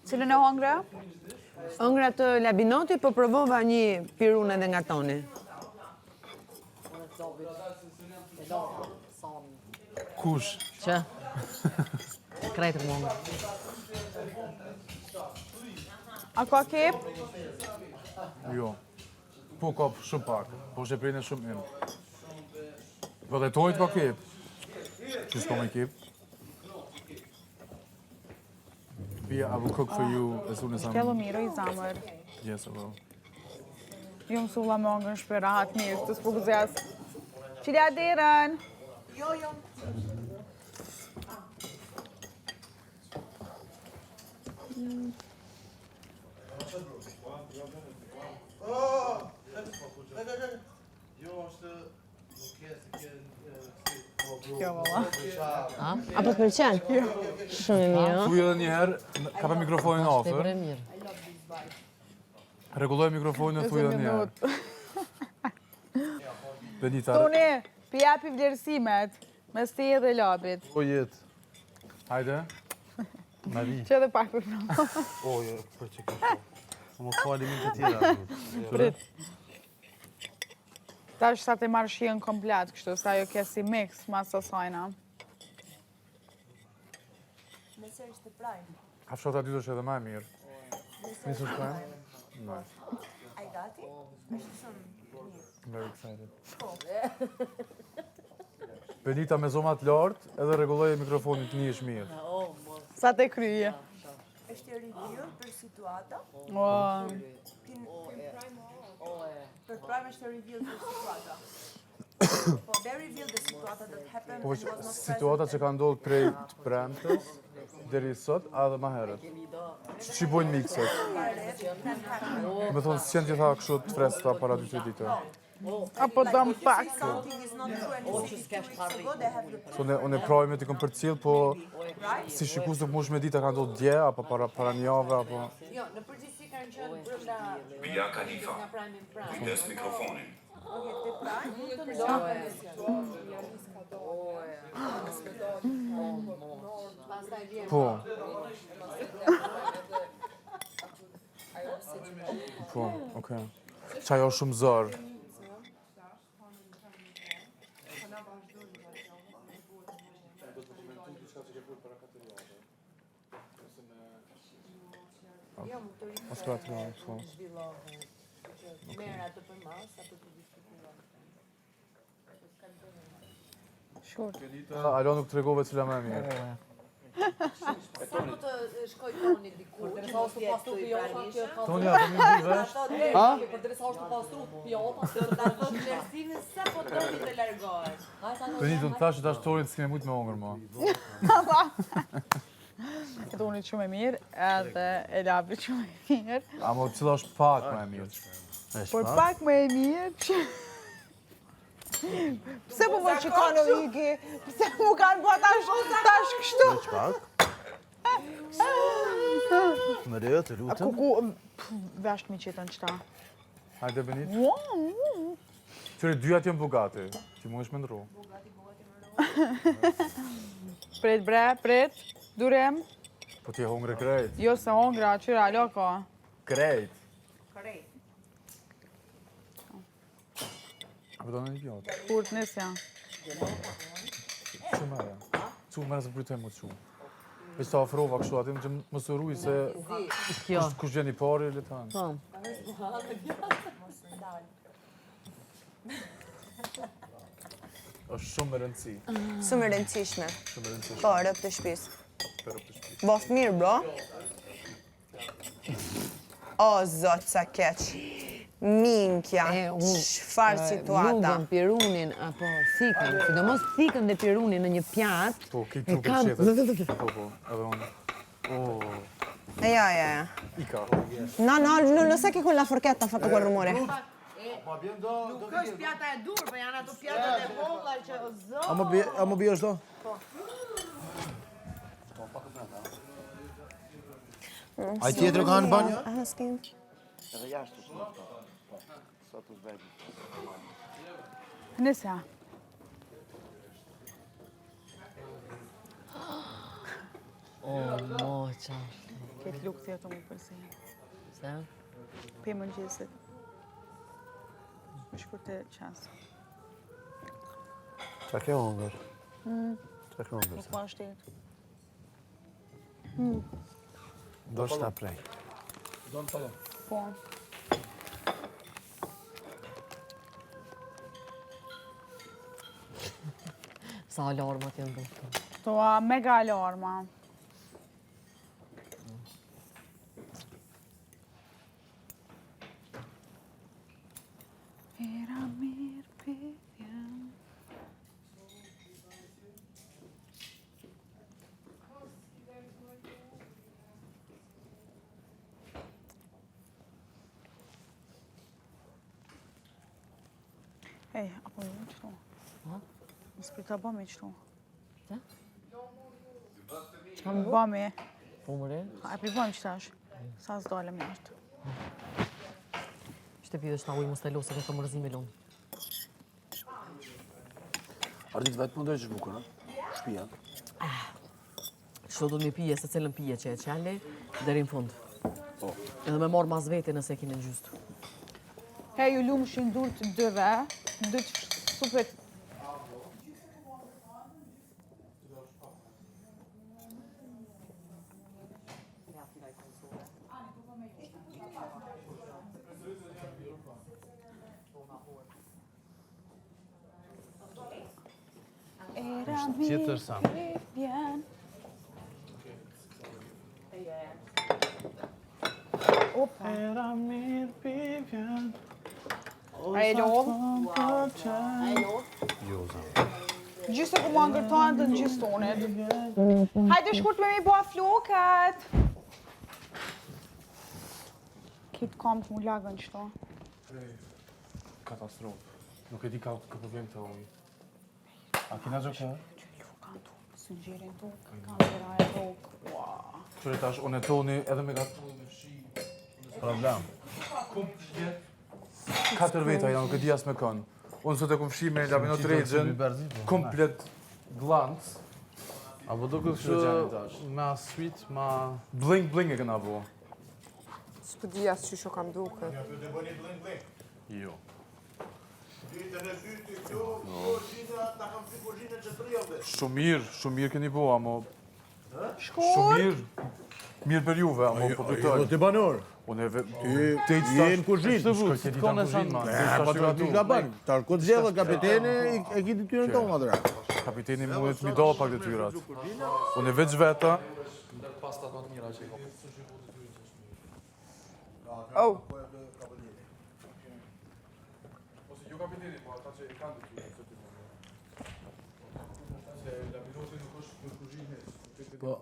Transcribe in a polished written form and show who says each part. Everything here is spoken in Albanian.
Speaker 1: Cilën e hongre?
Speaker 2: Hongra të Labinoti, po provova një pirun edhe nga Toni.
Speaker 3: Kush?
Speaker 4: Që? Krejtë më hongër.
Speaker 1: A ka kep?
Speaker 3: Jo. Po ka shumë pak, po është e prejnë shumë imë. Po dhe tojt ka kep. Që s'ka me kep? Bia, I will cook for you as soon as I'm...
Speaker 1: Kello miro i zamër.
Speaker 3: Yes, I will.
Speaker 1: Jo më sulla me hongër në shpi rahat mirë, të s'po gëzjas. Qilja derën!
Speaker 5: Jo, jo.
Speaker 1: Jo, valla.
Speaker 2: A po të pëlqen? Shumë e mirë,
Speaker 3: Thuj edhe një herë, kape mikrofonin
Speaker 4: Është
Speaker 3: afër.
Speaker 4: e mirë.
Speaker 3: Rregulloj mikrofonin e thuj edhe një herë. Benita,
Speaker 1: Toni, pi japi vlerësimet mes te edhe Labit.
Speaker 6: O jetë.
Speaker 3: hajde.
Speaker 6: Na vi.
Speaker 1: Që edhe pak për prapë.
Speaker 6: O, jo, për që kështë. Më fali min të tjera.
Speaker 1: Prit. Tash sa të marrë shijen komplet, kështu, sa ajo ke si mix mas asajna.
Speaker 5: Nëse është prime.
Speaker 3: Kafshata dytë është edhe më e mirë. Nisë është prime? Nice.
Speaker 5: Ai gati? Është shumë mirë.
Speaker 3: I'm very excited. Benita me zomat lartë edhe rregulloj mikrofonin të nihesh mirë.
Speaker 1: Sa të kryje.
Speaker 5: Është review për situata.
Speaker 1: O,
Speaker 5: Për prime është review për situata. Po, they reveal the situata that happened
Speaker 3: Po
Speaker 5: and
Speaker 3: veç
Speaker 5: was not
Speaker 3: situata që ka ndodhur prej të premtes deri sot, a edhe më herët. Që që i bojnë mixet? Me thonë, si janë gjitha kështu të freskëta para 2-3 dite.
Speaker 1: apo dëm pak.
Speaker 5: Something is not true and it's two weeks ago they have the
Speaker 3: So, unë, unë prajme t'i kom përcjell, po si shikues nuk mush me ditë a ka ndodhur dje, apo para, para një jave, apo...
Speaker 2: Jo, në përgjithësi kanë qenë brenda
Speaker 7: Bia Khalifa,
Speaker 2: nga prime in prime.
Speaker 7: kujdes mikrofonin.
Speaker 2: Pastaj vjen
Speaker 3: Po. Po, okej. Qa ajo shumë zor. Mos pra të javë, po.
Speaker 2: merr atë për masë apo të diskutuar.
Speaker 1: Shkurt.
Speaker 3: Alo nuk tregove cila më e mirë.
Speaker 2: Sa po të shkoj Toni diku, që mos jetë i pranishëm,
Speaker 3: Toni, a do më mbyll vesh?
Speaker 6: Ha?
Speaker 2: do ta thotë vlerësimin sa po Toni të largohet.
Speaker 3: Benita, unë thash që tash Tonit s'kemi mujt me hongër më.
Speaker 1: E Tonit shumë e mirë, edhe e Labit shumë e mirë.
Speaker 3: Amo cila është pak më e mirë.
Speaker 1: Por pak më e mirë që... Pse po më qikon o Iki? Pse mu kanë po tash, tash kështu?
Speaker 6: Veç pak. Më re, të
Speaker 1: A
Speaker 6: lutem.
Speaker 1: ku ku... pf, Vesht mi qitën qëta.
Speaker 3: Hajde Benit. Qyre dyjat janë Bugatti, që mu është me ndru.
Speaker 1: Prit bre, prit, durim.
Speaker 3: Po ti e hongre krejt.
Speaker 1: Jo se hongra, qyra, alo ka.
Speaker 3: Krejt. A po do në një pjatë?
Speaker 1: Kur të nisja.
Speaker 3: Çu mere. Çu mere se përtoj më çu. Veç ta afrova kështu aty që mos u ruj se
Speaker 4: Kjo.
Speaker 3: kush, kush vjen i pari le të hanë.
Speaker 4: Po.
Speaker 3: Është shumë me rëndësi.
Speaker 5: Shumë e rëndësishme.
Speaker 3: Shumë e rëndësishme
Speaker 5: Po, rëp të shtëpisë.
Speaker 3: për rob të shtëpisë.
Speaker 5: Boft mirë, bro. O, zot, sa keq. Minkja,
Speaker 2: E, unë,
Speaker 5: çfarë situata.
Speaker 2: Lugën, pirunin, apo thikën, sidomos thikën dhe pirunin në një pjatë,
Speaker 3: Po, ke
Speaker 2: e
Speaker 3: trupin
Speaker 2: kam...
Speaker 3: qetet. Po, po, edhe unë. Oh,
Speaker 5: E, ja, ja, ja.
Speaker 3: Ika.
Speaker 5: No, no, no, lo sai che con la forchetta ha fatto quel rumore.
Speaker 2: Nuk është pjata e dur, po janë ato pjatat e vogla që o zot.
Speaker 6: A më bie, a më bie është do? Ai tjetër ka në banjë?
Speaker 5: Ah, s'kem.
Speaker 1: Nisja.
Speaker 4: O, mo, qa.
Speaker 1: Këtë lukthi ato më përzi.
Speaker 4: Se?
Speaker 1: Pe mëngjesit. Më shkur të qasë.
Speaker 6: Qa ke hongër? Qa ke hongër?
Speaker 1: Nuk ma është
Speaker 6: Do shta prej.
Speaker 1: Po.
Speaker 4: Sa alarmat janë bërë.
Speaker 1: Këto a mega alarma. Era mirë pivjen. Ej, apo jo, qëto?
Speaker 4: Ha?
Speaker 1: Mos për ta bëmi qëto.
Speaker 4: Pse? Çka më bë?
Speaker 1: Bëmi.
Speaker 4: Po mëre?
Speaker 1: A e pi bëjmë që tash? Sa s'dalem jashtë.
Speaker 4: Shtëpi dhe shta ujë mos të losë dhe të mërzi me lunë.
Speaker 6: Ardit vetë mendoj që bukur, a? Shtëpia.
Speaker 4: Kështu do të mi pije, se cilën pije që e qeli, deri në fund.
Speaker 6: Po.
Speaker 4: Edhe me marrë mas vete nëse e keni në gjystë.
Speaker 1: He, ju lumshin durt dyve, dytë super Era
Speaker 6: Tjetër sa.
Speaker 1: Vjen. Opa.
Speaker 6: Era mirë pi vjen.
Speaker 1: A e lodh?
Speaker 6: Jo, zam.
Speaker 1: Gjysë ku ma ngërtohen të në gjystonit. Hajde shkurt me mi bua flokat. Kitë kam të mu lagën qëto.
Speaker 3: Katastrofë. Nuk e di ka ka po vjen këtë ujë. A kina gjë këtë?
Speaker 1: Që lukan tu, së në tokë, kamera e tokë. Ua.
Speaker 3: Qëre tash, unë e toni edhe me gatu me fshi.
Speaker 6: Problem.
Speaker 3: Komplet. Katër veta janë, nuk e di as me kënë. Unë sot e kum fshi me Laminot Rexhën,
Speaker 6: po.
Speaker 3: komplet glanc.
Speaker 6: Apo duket
Speaker 3: Kështu gjeni
Speaker 6: kështu
Speaker 3: tash.
Speaker 6: me aswit, ma...
Speaker 3: Blink blink e këna bo.
Speaker 8: S'po di as qysh o kam duket.
Speaker 3: Jo. Shumë mirë, shumë mirë keni bo, amo shumë
Speaker 1: Shkurt!
Speaker 3: mirë. Mirë për juve, amo po
Speaker 9: Jo,
Speaker 3: të
Speaker 9: ti banor.
Speaker 3: Unë e ve...
Speaker 9: Ti je në kuzhinë.
Speaker 3: Shkoj ke dita në kuzhinë, ma.
Speaker 9: E, po të ti ka bën. Ta ku të zgjedhë kapiteni, e ki detyrën tonë atë.
Speaker 3: Kapiteni mundet mi do pak detyrat. Unë e veç veta.
Speaker 8: Oh,
Speaker 3: Ose jo kapiteni, po ata që e kanë detyrën, se ti mund. Se Laminoti nuk është në kuzhinë hiç.
Speaker 6: Po.